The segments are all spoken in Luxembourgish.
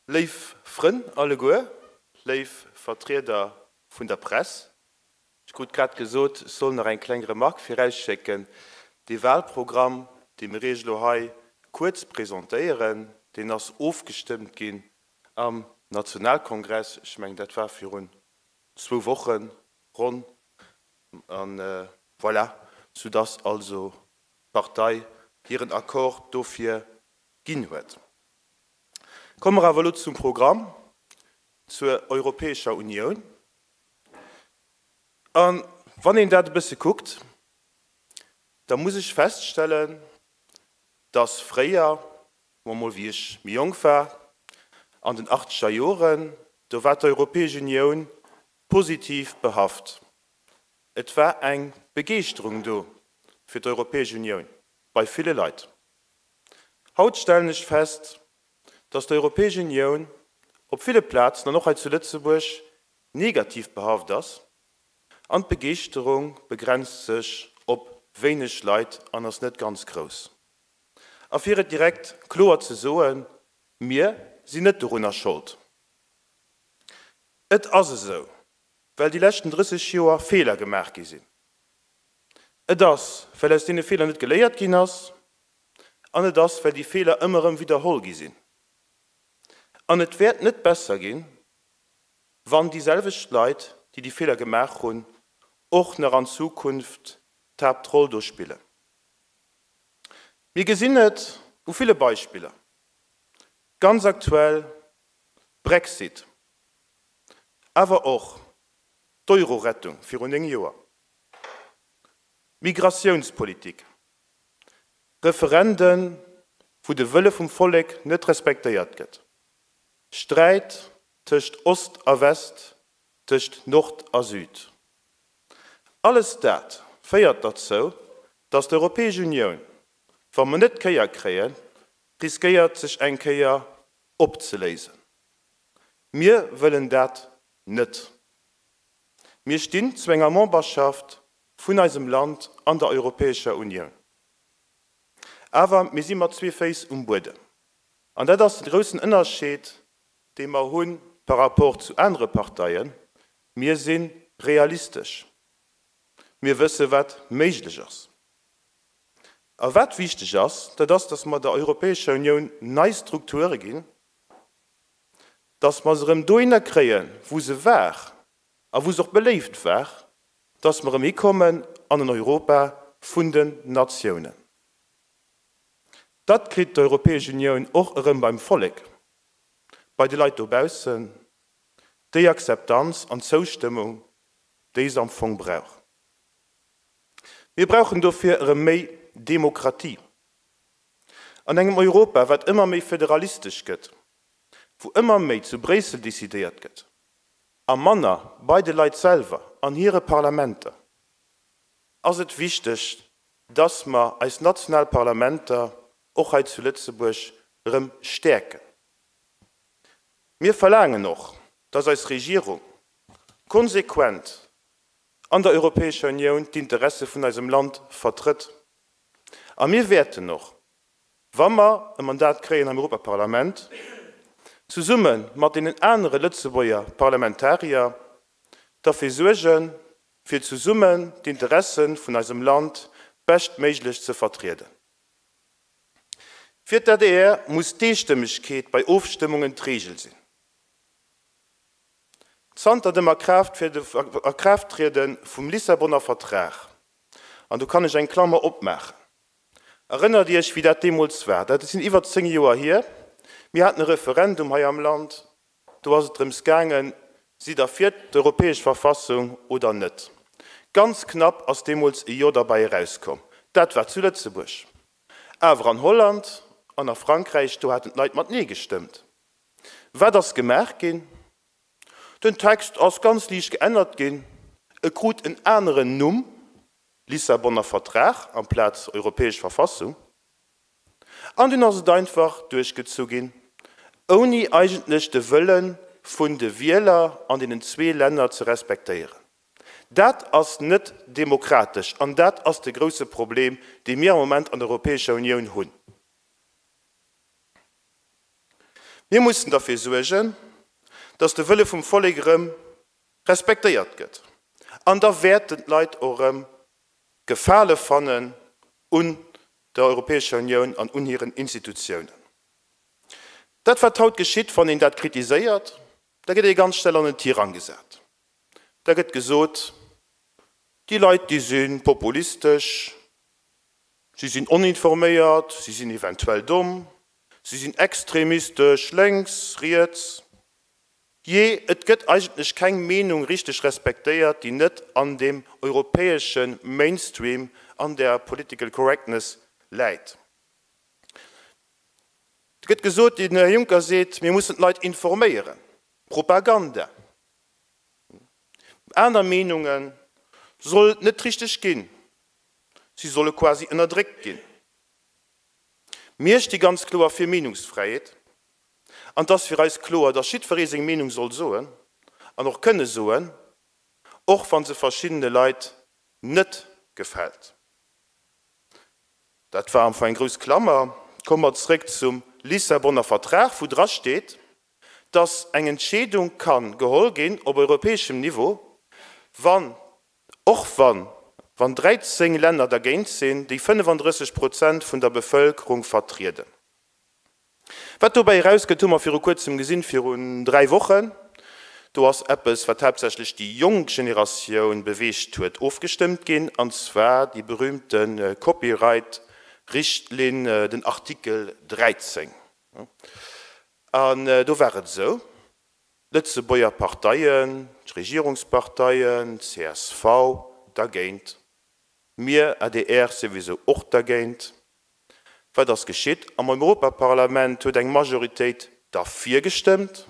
Léif Frënn alleguer, léif Vertrieder vun der Press, ech krut grad gesot, ech soll nach eng kleng Remarque virausschécken, Dee Wahlprogramm, dee mir Iech elo hei kuerz presentéieren, deen ass ofgestëmmt ginn am Nationalkongress, ech mengen dat war virun zwou Wochen ronn, a voilà, soudass also d'Partei hiren Accord dofir ginn huet. Komme mer awer elo zum Programm, zur Europäescher Unioun. A wann een dat e bësse kuckt, da muss ech feststellen, dass fréier, soe mer mol wéi ech méi jonk war, an den achtzeger Joren, do war d'Europäesch Unioun positiv behaft. Et war eng Begeeschterung do fir d'Europäesch Unioun bei ville Leit. Haut stellen ech fest, dass d'Europäesch Unioun op ville Plazen, an och hei zu Lëtzebuerg, negativ behaft ass an d'Begeeschterung begrenzt sech op wéineg Leit an ass net ganz grouss. A fir et direkt kloer ze soen, Mir sinn net dorunner Schold. Et ass esou, well déi leschten 30 Joer Feeler gemaach gi sinn. Et ass, well aus deene Feeler net geléiert ginn ass. An et ass, well déi Feeler ëmmer erëm widderholl gi sinn. An et wäert net besser ginn, wann déi selwecht Leit, déi déi Feeler gemaach hunn, och nach an Zukunft d'Haaptroll do spillen. Mir gesinn et u ville Beispiller, ganz aktuell Brexit, awer och d'Euro-Rettung virun 9 Joer, Migratiounspolitik, Referenden, wou de Wëlle vum Vollek net respektéiert gëtt, Sträit tëscht Ost a West, tëscht Nord a Süd. Alles dat féiert derzou, datt d'Europäesch Unioun, wa mer net d'Kéier kréien, riskéiert sech eng Kéier opzeléisen. Mir wëllen dat net. Mir stinn zu enger Memberschaft vun eisem Land an der Europäescher Unioun. Awer mir si mat zwee Féiss um Buedem. An dat ass de groussen Ënnerscheed, dee mer hu par rapport zu anere Parteien, Mir si realistesch. Mir wësse wat méiglech ass. A wat wichteg ass, dat ass, datt mer der Europäescher Unioun nei Strukture ginn, datt mer se erëm dohinner kréien, wou se war a wou se och beléift war, dass mer erëm hikommen an en Europa vun den Natiounen. Dat kritt d'Europäesch Unioun och erëm beim Vollek, bei de Leit dobaussen, déi Akzeptanz an Zoustëmmung, déi se am Fong brauch. Mir brauchen dofir erëm méi Demokratie. An engem Europa, wat ëmmer méi föderalistesch gëtt, wou ëmmer méi zu Bréissel decidéiert gëtt, a manner bei de Leit selwer an hire Parlamenter, ass et wichteg, dass mer eis national Parlamenter och hei zu Lëtzebuerg erëm stäerken. Mir verlaangen och, dass eis Regierung konsequent an der Europäescher Unioun d'Interesse vun eisem Land vertrëtt. A mir wäerten och, wa mer e Mandat kréien am Europaparlament, zesumme mat deenen anere Lëtzebuerger Parlamentarier derfir suergen, fir zesummen d'Interesse vun eisem Land beschtméiglech ze vertrieden. Fir d'ADR muss d'Eestëmmegkeet bei Ofstëmmungen d'Reegel sinn. Zanter dem A-Kraaft-Triede vum Lissabonner Vertrag, an do kann ech eng Klammer opmaachen, Erënnert Iech, wéi dat deemools war. Dat sinn iwwer 10 Joer hier. Mir haten e Referendum hei am Land. Do ass et drëms gaangen, Sidd Der fir d'europäesch Verfassung oder net? Ganz knapp ass deemools e Jo derbäi erauskomm. Dat war zu Lëtzebuerg. Awer an Holland an a Frankräich, do haten d'Leit mat Nee gestëmmt. Wat ass gemaach ginn? Den Text ass ganz liicht geännert ginn. E krut en aneren Numm, Lissabonner Vertrag amplaz Europäesch Verfassung, an dunn ass et einfach duerchgezu ginn, ouni eigentlech de Wëlle vun de Wieler an deenen zwee Länner ze respektéieren. Dat ass net demokratesch an dat ass de grousse Problem, dee mir am Moment an der Europäescher Unioun hunn. Mir mussen derfir suergen, dass de Wëlle vum Vollek erëm respektéiert gëtt. An da wäerten d'Leit och erëm Gefale fannen un der Europäescher Unioun an un hiren Institutiounen. Dat wat haut geschitt, wann een dat kritiséiert, da gëtt ee ganz schnell an en Tirang gesat. Da gëtt gesot, déi Leit déi si populistesch, si sinn oninforméiert, si sinn eventuell domm, si sinn extremistesch, lénks, riets. Jee, et gëtt eigentlech keng Meenung richteg respektéiert, déi net an deem europäesche Mainstream, an der political correctness läit. Et gëtt gesot, den Här Juncker seet, mir mussen d'Leit informéieren. Propaganda. Aner Meenunge soll et net richteg ginn, si solle quasi ënnerdréckt ginn. Mir sti ganz kloer fir Meenungsfräiheet an et ass fir eis kloer, dass jiddweree seng Meenung soll soen an och kënne soen, och wa se verschiddene Leit net gefält. Dat war am Fong eng grouss Klammer. Komme mer zréck zum Lissabonner Vertrag, wou drasteet, dass eng Entscheedung ka geholl ginn op europäeschem Niveau, wann, och wann, wann 13 Länner dergéint sinn, déi 35 Prozent vun der Bevëlkerung vertrieden. Wat dobäi erauskënnt, hu mer viru Kuerzem gesinn, virun 3 Wochen. Do ass eppes, wat haaptsächlech déi jonk Generatioun beweegt huet, ofgestëmmt ginn, an zwar déi berühmte Copyright-Richtlinn, den Artikel 13. An do war et esou, d'Lëtzebuerger Parteien, d'Regierungsparteien, csv dergéint, mir, adr, souwisou och dergéint. Wat ass geschitt? Am Europaparlament huet eng Majoritéit derfir gestëmmt,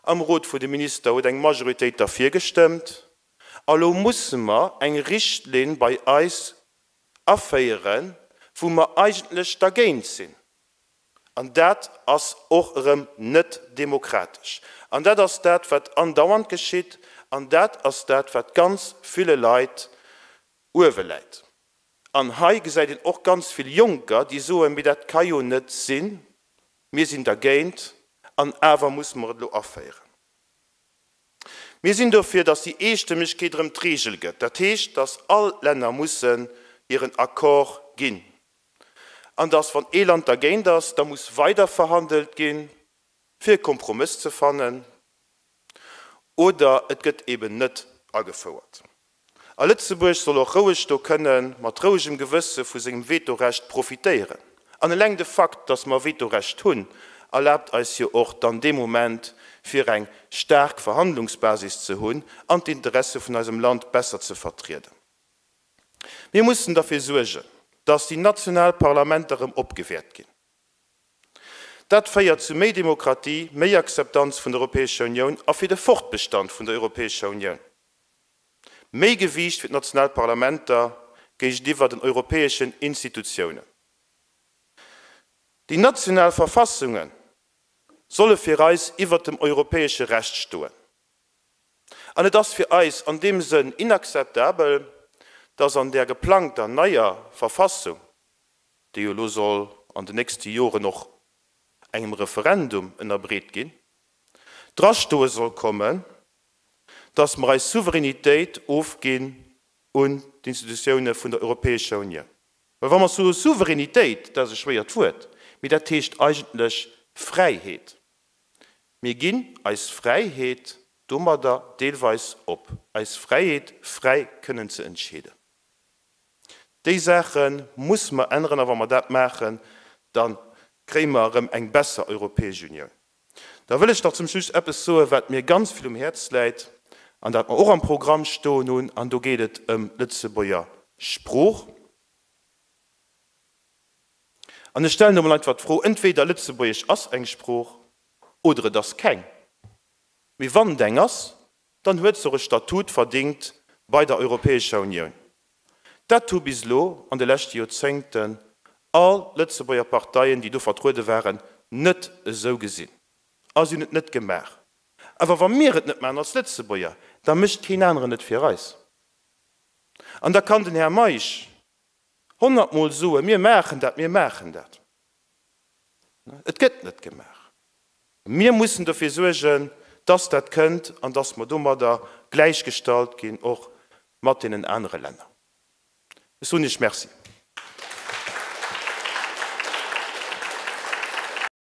am Rot vu de Minister huet eng Majoritéit derfir gestëmmt, a lo musse mer eng Richtlinn bei eis aféieren, wou mer eigentlech dergéint sinn. An dat ass och erëm net demokratesch. An dat ass dat, wat andauernd geschitt, an dat ass dat, wat ganz ville Leit uewe läit. An hei gesäit een och ganz vill Jonker, déi soen, Mee dat ka jo net sinn, mir sinn dergéint, an awer musse mer et elo aféieren. Mir sinn dofir, datt déi Eestëmmegkeet erëm d'Regel gëtt, dat heescht, datt all d'Länner mussen hiren Accord ginn an datt, wann ee Land dergéint ass, da muss weider verhandelt ginn, fir e Kompromëss ze fannen, oder et gëtt eben net agefouert. A Lëtzebuerg soll och roueg do kënne mat rouegem Gewësse vu sengem Vetorecht profitéieren. An eleng de Fakt, dass mer Vetorecht hunn, erlaabt eis jo och dann dee Moment, fir eng staark Verhandlungsbasis ze hunn an d'Interesse vun eisem Land besser ze vertrieden. Mir mussen derfir suergen, dass déi national Parlamenter erëm opgewäert ginn. Dat féiert zu méi Demokratie, méi Akzeptanz vun der Europäescher Unioun a fir de Fortbestand vun der Europäescher Unioun. Méi Gewiicht fir d'national Parlamenter géigeniwwer den europäeschen Institutiounen. Déi national Verfassunge solle fir eis iwwert dem europäesche Recht stoen. An et ass fir eis an deem Sënn inakzeptabel, dass an där geplangter neier Verfassung, déi jo elo soll an den nächste Joren och engem Referendum ënnerbreet ginn, drastoe soll kommen, dass mer eis Souveränitéit ofginn un d'Institutioune vun der Europäescher Unioun. Well wa mer soe Souveränitéit, dat ass e schwéiert Wuert, mee dat heescht eigentlech Fräiheet. Mir ginn eis Fräiheet domadder deelweis op, eis Fräiheet, fräi kënnen ze entscheeden. Déi Saache musse mer änneren a wa mer dat maachen, da kréie mer erëm eng besser Europäesch Unioun. Da wëll ech nach zum Schluss eppes soen, wat mir ganz vill um Häerz läit an dat mer och am Programm stoen hunn, an do geet et ëm d'Lëtzebuerger Sprooch. An ech stellen emol einfach d'Fro, Entweder Lëtzebuergesch ass eng Sprooch oder et ass keng. Mee wann et eng ass, dann huet se och e Statut verdingt bei der Europäescher Unioun. Dat hu bis elo an de leschte Joerzéngten all Lëtzebuerger Parteien, déi do vertruede waren, net esou gesinn a si hunn et net gemaach. Awer wa mir et net maachen als Lëtzebuerger, da mécht keen aneren et fir eis. An da kann den Här Meisch honnertmol soen, mir maachen dat, mir maachen dat. Et gëtt net gemaach. Mir mussen dofir suergen, dass dat kënnt an dass mer domadder gläichgestallt ginn och mat deenen anere Länner. Ech soen Iech Merci.